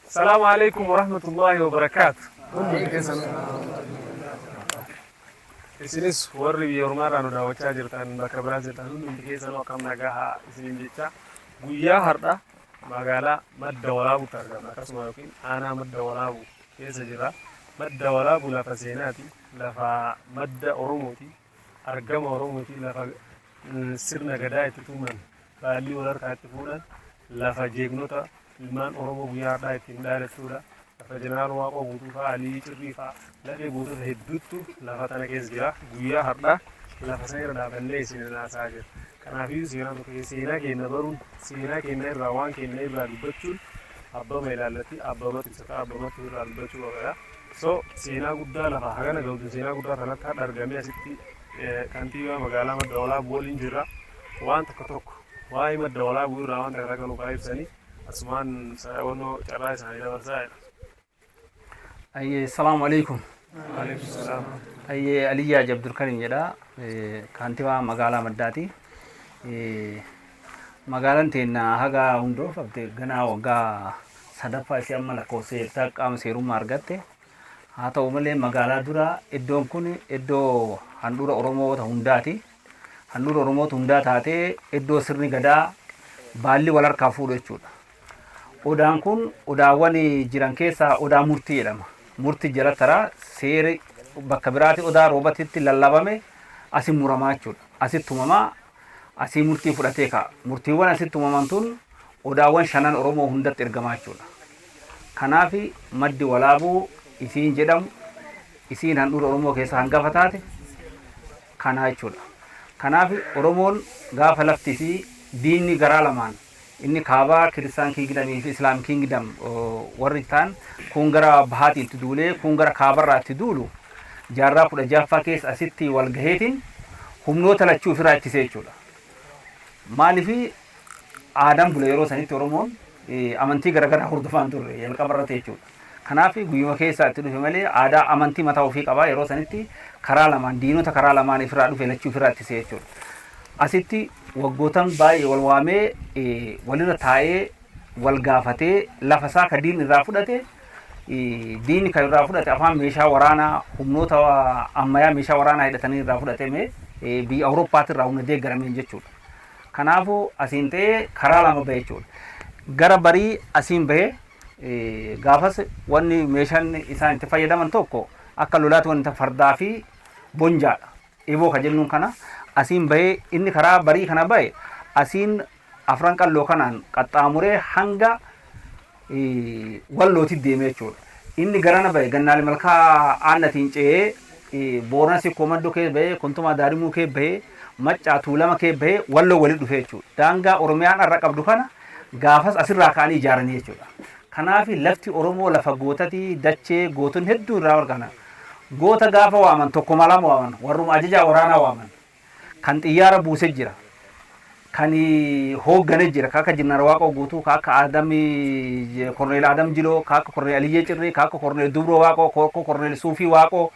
Salaamu alaikum warahmatullahi wabarakaatu. Isinis warri biyya ormaarraa nu daawwachaa jirtan, bakka biraa jirtan hundumti keessanuu akkam nagahaa isiniin jecha, guyyaa har'a magaalaa Madda Walaabuutti argamna, akkasuma yookiin aanaa Madda Walaabuu keessa jirra. Madda Walaabuu lafa seenaati, lafa madda Oromooti, argama Oromooti, lafa sirna gadaa itti tuman, baallii wal harkaa itti fuudhan, lafa jeegnota ilmaan Oromoo guyyaa har'aa ittiin dhaadattuudha. Lafa Jeneraal Waaqoo Guutuu fa'aa, Aliyyi Cirrii fa'aa, lafee gootota hedduuttu lafa tana keessa jira. Guyyaa har'aa lafa sana irra dhaabannee isin haasaa jira. Kanaafiyyuu seenaa tokko seenaa keenya baruun, seenaa keenya irraa, waan keenya irraa dubbachuun abbama ilaallatti, abbamatu ibsata, abbamatu irraa dubbachuu qaba. So seenaa guddaa lafa hagana ga'utu, seenaa guddaa kanatti har'a argamee asitti kantiibaa magaalaa Madda Walaabuu waliin jirra. Waan tokko tokko waa'ee Madda Walaabuu irraa waan takka takka nuuf haa ibsanii, asumaan wannoo carraa isaanii dabarsaa jedha. Ayyee, salaamu alaikum. Alaikum salaam. Ayyee, Aliyyaa Abdulkarim jedha. Kantiibaa magaalaa Maddaati. Magaalaan teenya haga hundoofamte ganaa waggaa sadaffaa ishee amma lakkoofseertaa qaama seerummaa argatte. Haa ta'u malee, magaalaa dura iddoon kun iddoo handhuura Oromoota hundaati. Handhuura Oromoota hundaa taatee iddoo sirni gadaa baalli wal harkaa fuudhu jechuudha. Odaan kun odaawwan jiran keessaa odaa murtii jedhama. Murtii jala taraa seerri bakka biraatti odaa roobatitti lallabame asin muramaa jechuudha. Asitti tumamaa, asii murtii fudhatee ka'a. Murtiiwwan asitti tumaman tun odaawwan shanan Oromoo hundatti ergamaa jechuudha. Kanaaf Maddi Walaabuu isiin jedhamu, isiin handhuura Oromoo keessaa hangafa taate kanaa jechuudha. Kanaaf Oromoon gaafa lafti isii diinni garaa lamaan, inni kaabaa Kiristaan Kingdomii fi Islaam Kingdom warri ta'an kun gara bahaatiin itti duulee, kun gara kaabarraa itti duulu, jaarraa 16ffaa keessa asitti wal gaheetiin humnoota lachuu ofirraa ittisee jechuudha. Maaliif aadaan bule? Yeroo sanitti Oromoon amantii garaagaraa hordofaan turre jalqaba irratti jechuudha. Kanaaf guyyuma keessaa itti dhufe malee aadaa amantii mataa ofii qabaa. Yeroo sanitti karaa lamaan diinota karaa lamaan ofirraa dhufe lachuu ofirraa ittisee jechuudha. Asitti waggootan baay'ee wal waamee, walirra taa'ee, wal gaafatee, lafa isaa ka diinni irraa fudhate, diinni kan irraa fudhate afaan meeshaa waraanaa, humnoota ammayyaa meeshaa waraanaa hidhatanii irraa fudhatame, biyya Awurooppaatti irraa humna deeggarameen jechuudha. Kanaafuu asiin ta'ee karaa lama bahe jechuudha. Gara barii asiin bahee gaafas wanni meeshaan isaan itti fayyadaman tokko akka lolaatti wanta fardaa fi bonjaadha. Eboo ka jennuun kana asiin bahee, inni karaa barii kana bahe asiin Afran Qalloo kanaan qaxxaamuree hanga Wallootti deemee jechuudha. Inni garana bahe Gannaali Malkaa Aannatiin ce'ee, Boorana Sikkoo Maddoo kee bahee, Kontomaa Daarimuu kee bahee, Maccaa Tuulama kee bahee, Walloo walitti dhufee jechuudha. Daangaa Oromiyaan har'a qabdu kana gaafas asirraa ka'anii ijaaranii jechuudha. Kanaaf lafti Oromoo lafa gootatii, dachee gootonni hedduu irraa argana. Goota gaafa waaman tokko lama waaman, warruma ajajaa waraanaa waaman. Kan xiyyaara buuse jira. Kan hooggane jira. Ka akka Jeneraal Waaqoo Guutuu, ka akka Adam Korneel Adam Jiloo, ka akka Korneel Aliyyee Cirrii, ka akka Korneel Dubroo Waaqoo, ka akka Korneel Suufii Waaqoo,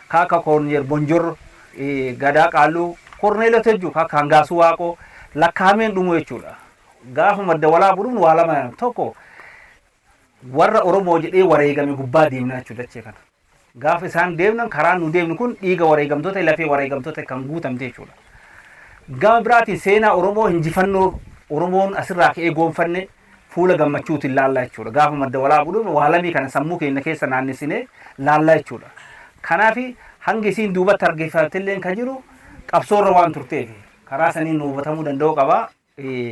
ka akka Korneel Bonjor Gadaa Qaalluu, Korneelota jechuudha. Ka akka Hangaasuu Waaqoo lakkaa'ameen dhumu jechuudha. Gaafa Madda Walaabuu dhufnu waa lama, tokko warra Oromoo jedhee wareegame gubbaa deemna jechuudha dachee kana. Gaafa isaan deemnan karaan nu deemnu kun dhiiga wareegamtoota, lafee wareegamtoota kan guutamte jechuudha. Gama biraatiin seenaa Oromoo, injifannoo Oromoon asirraa ka'ee goonfanne fuula gammachuutiin laallaa jechuudha. Gaafa Madda Walaabuu dhufne waa lamii kana sammuu keenya keessa naannessinee laallaa jechuudha. Kanaaf hangi isiin duubatti harkifatillee kan jiru qabsoorra waan turteef karaa saniin nu hubatamuu danda'uu qaba.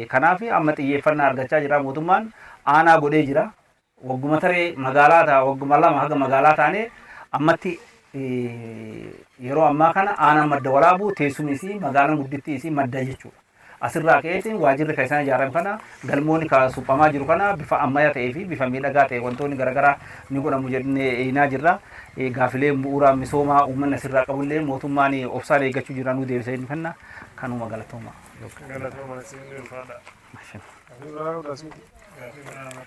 Kanaaf amma xiyyeeffannaa argachaa jira, mootummaan aanaa godhee jira. Wagguma taree magaalaa ta'a, wagguma 2 haga magaalaa taanee ammatti yeroo ammaa kana aanaan Madda Walaabuu teessumni isii, magaalaan guddittii isii Madda jechuudha. Asirraa ka'eetiin waajirri kan isaan ijaarame kana, galmoonni kan suphamaa jiru kana bifa ammayyaa ta'ee fi bifa miidhagaa ta'e wantoonni garaagaraa ni godhamu jennee eeynaa jirra. Gaafileen bu'uura misoomaa uummanni asirraa qabullee mootummaan obsaan eeggachuu jira, nu deebisa inni kenna. Kanuma, galatooma. Galatooma, isin ulfaadha. Gaaffii biraa qabdaa?